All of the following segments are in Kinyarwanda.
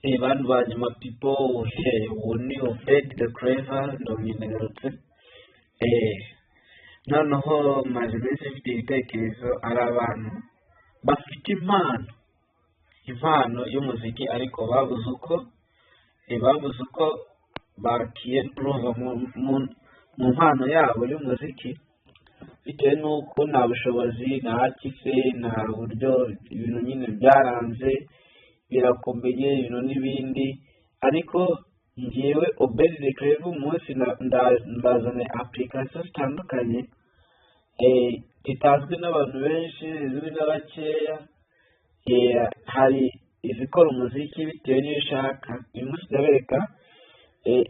Bantu banjye my people, uwo ni Obed the Clever, ndongeye ndagarutse. Noneho maze iminsi mfite ibitekerezo, ari abantu bafite impano y'umuziki, ariko babuze uko bakiyimprova mu mpano yabo y'umuziki, bitewe n'uko nta bushobozi, nta se, nta buryo, ibintu nyine byaranze, birakomeye, ibintu n'ibindi. Ariko ngewe Obed the Clever, umunsi ndazana application zitandukanye zitazwi n'abantu benshi, zizwi na bakeya. Hari izikora umuziki bitewe n'iyo ushaka. Uyu munsi ndabereka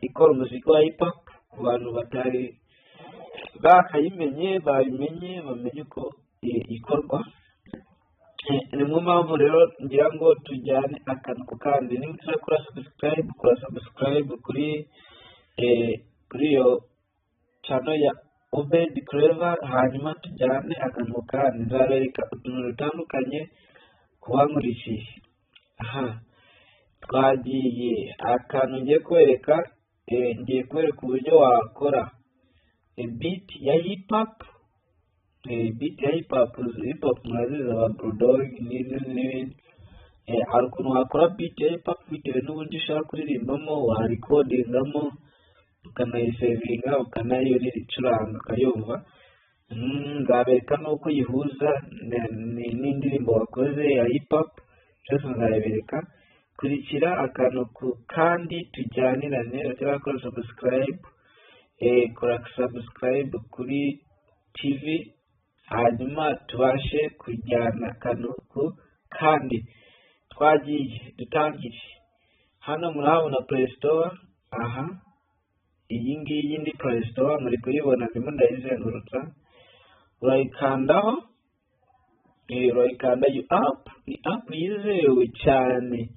ikora umuziki wa hip hop, ku bantu batari bakayimenye babimenye, bamenye uko ikorwa. Ni mwo mpamvu rero ngira ngo tujyane akantu ku kandi. Niba utarakora subscribe, kora subscribe kuri iyo channel ya Obed Clever, hanyuma tujyane akantu ku kandi. Nzabereka utuntu dutandukanye ku bankurikiye. Aha twagiye. Akantu ngiye kwereka, ngiye kwereka uburyo wakora beat ya hip hop. Beat ya hip hop, hip hop murazizi, aba Bulldog n'izindi n'ibindi. Hari ukuntu wakora beat ya hip hop bitewe n'uburyo ushaka kuririmbamo, warecordingamo, ukanayisavinga, ukanayicuranga, ukayumva. Nzabereka n'uko uyihuza n'indirimbo wakoze ya hip hop, byose nzabibereka. Kurikira akantu ku kandi, tujyanirane. Utarakora subscribe, kora subscribe kuri TV, hanyuma tubashe kujyana akantu ku kandi. Twagiye, dutangire. Hano murahabona Play Store. Aha iyi ngiyi ni Play Store, muri kuyibona, ndimo ndayizengurutsa. Urayikandaho, urayikanda. Iyo app ni app yizewe cyane,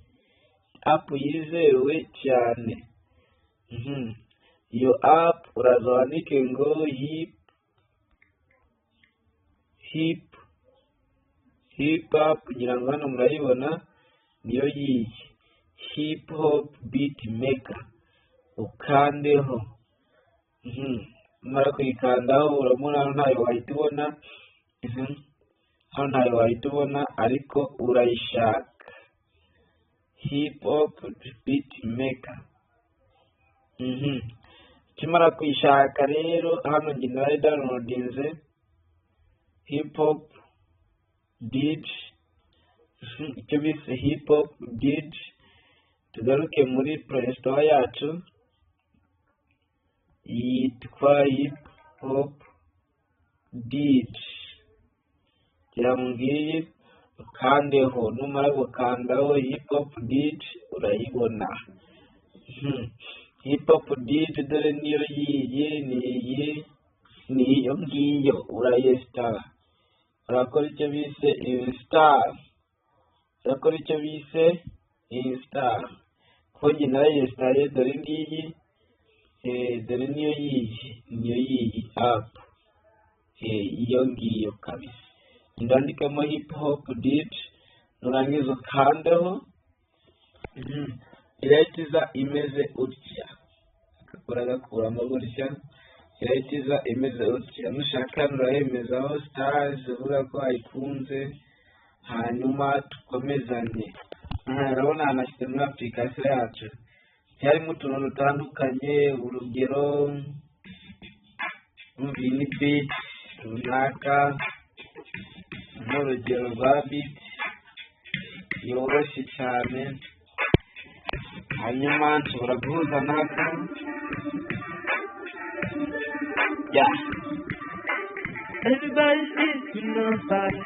app yizewe cyane. Iyo app uraza wandike ngo hip hop, kugira ngo hano murayibona, niyo yiyi Hip Hop Beat Maker, ukandeho. Numara kuyikandaho, urabona hano ntayo wahita ubona. Hano ntayo wahita ubona, ariko urayishaka, Hip Hop Beat Maker. Ukimara kuyishaka rero, hano njye nari downloadinze Hip Hop DJ, icyo bise Hip Hop DJ. Tugaruke muri Play Store yacu, yitwa Hip Hop DJ, ngira ngo ngiyi, ukandeho. Numara gukandaho Hip Hop DJ, urayibona. Hip Hop DJ, dore niyo yiyi, niyi, niyo ngiyo. Urayinstalla, urakora icyo bise install, urakora icyo bise install. Kuko njye narayinstalle, dore ngiyi, dore niyo yiyi, niyo yiyi app, iyo ngiyo kabisa. Ndandikamo Hip Hop DJ, nurangiza ukandeho. Irahita iza imeze utya, uragakuramo gutya, irahita iza imeze utya. Nushaka hano urayemezaho stars, uvuga ko wayikunze, hanyuma dukomezanye. Aha urabona hanashyize muri application yacu, harimo utuntu dutandukanye. Urugero, iyi ni beat runaka, n'urugero rwa beat yoroshye cyane. Hanyuma nshobora guhuza n'aka ya. Everybody needs to know nobody.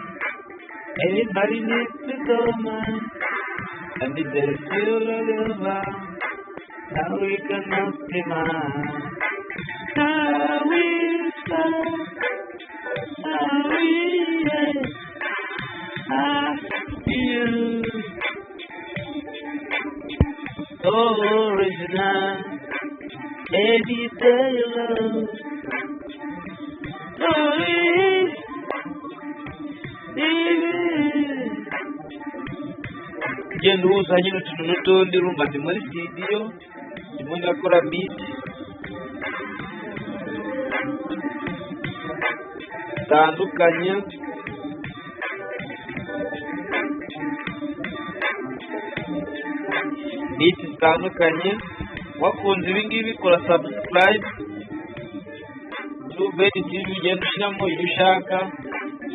Everybody needs to go man. And if there's still a little while, now we can optimize. How we start, how we end, I feel so original. Every day love. Oh, it is. Ugenda uhuza nyine utuntu n'utundi. Urumva ndi muri studio, ndimo ndakora beat zitandukanye. Beat zitandukanye. Wakunze ibi ngibi, kora subscribe. Beni TV, ugenda ushyiramo ibyo ushaka,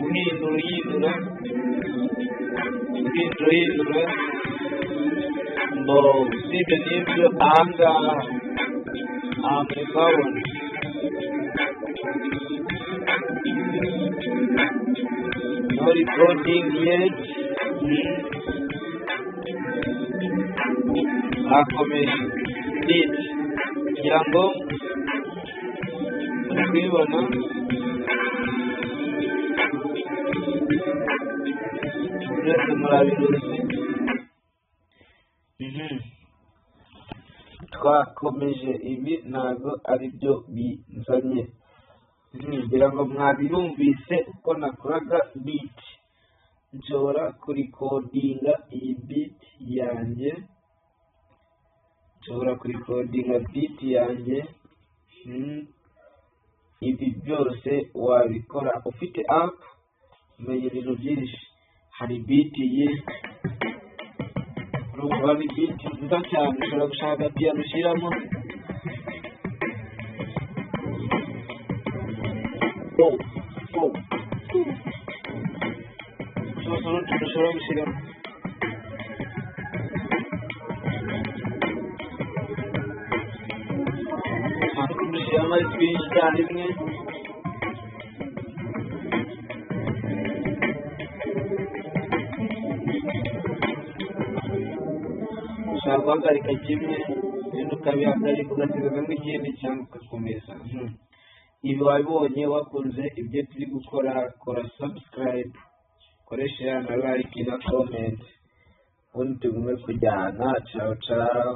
uhindura, uhindura, uhindura, uhindura. Ngo usibye n'ibyo, ahangaha aha muri kuhabona no recording yet. Hakomeje beat, kugira ngo muri kubibona. Byose murabiruzi. Twakomeje, ibi ntabwo ari byo bizanye. Ngira ngo mwabiyumvise uko nakoraga beat. Nshobora kurikodinga iyi beat yanjye, nshobora kurikodinga beat yanjye. Ibi byose wabikora ufite app, umenya ibintu byinshi. Hari beat ye, urumva ni beat nziza cyane. Ushobora gushaka piyano ushyiramo. Oh, oh. Zose n'utuntu ushobora gushyiramo. Hari utuntu ushyiramo ari twinshi icyarimwe. Ushobora guhagarika kimwe, ibindi ukabihagarika, ugasigazamo ikindi cyangwa ugakomeza. Ibi wabibonye. Wakunze ibyo turi gukora, kora subscribe, koresha na like na comment, ubundi tugume kujyana. Ciao ciao.